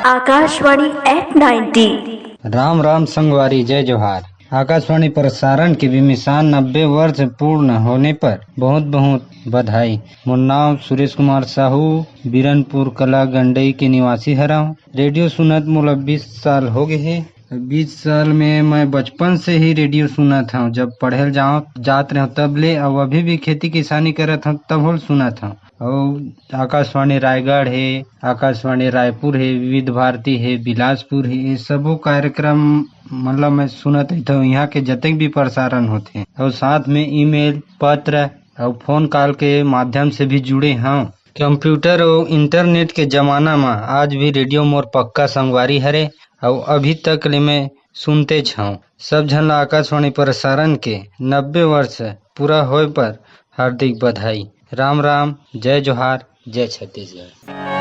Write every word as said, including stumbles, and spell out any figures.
Akashvani eight ninety. Ram Ram संगवारी, जय जोहार। आकाशवाणी प्रसारण के बेमिसाल नब्बे वर्ष पूर्ण होने पर बहुत बहुत बधाई। मोर नाम सुरेश कुमार साहू, बीरनपुर कला गंडई के निवासी हरव। रेडियो सुनत मोला बीस साल हो गए हे। बीस साल में मैं बचपन से ही रेडियो सुनत हव, जब पढ़े ल जाव जात रहव तब ले, अउ अभी भी खेती किसानी करत हव तब होल सुनत हव। अउ आकाशवाणी रायगढ़ हे, आकाशवाणी रायपुर हे, विविध भारती हे, बिलासपुर हे, ये सबो कार्यक्रम मतलब मैं सुनत रहिथव, यहाँ के जतेक भी प्रसारण होथे। अउ साथ में ईमेल, पत्र अउ फोन कॉल के माध्यम से भी जुड़े हव। कंप्यूटर अउ इंटरनेट के जमाना म आज भी रेडियो मोर पक्का संगवारी हरे, अउ अभी तक ले मैं सुनतेच हव। सब झन ला आकाशवाणी प्रसारण के नब्बे वर्ष पूरा होए पर हार्दिक बधाई। राम राम, जय जोहार, जय छत्तीसगढ़।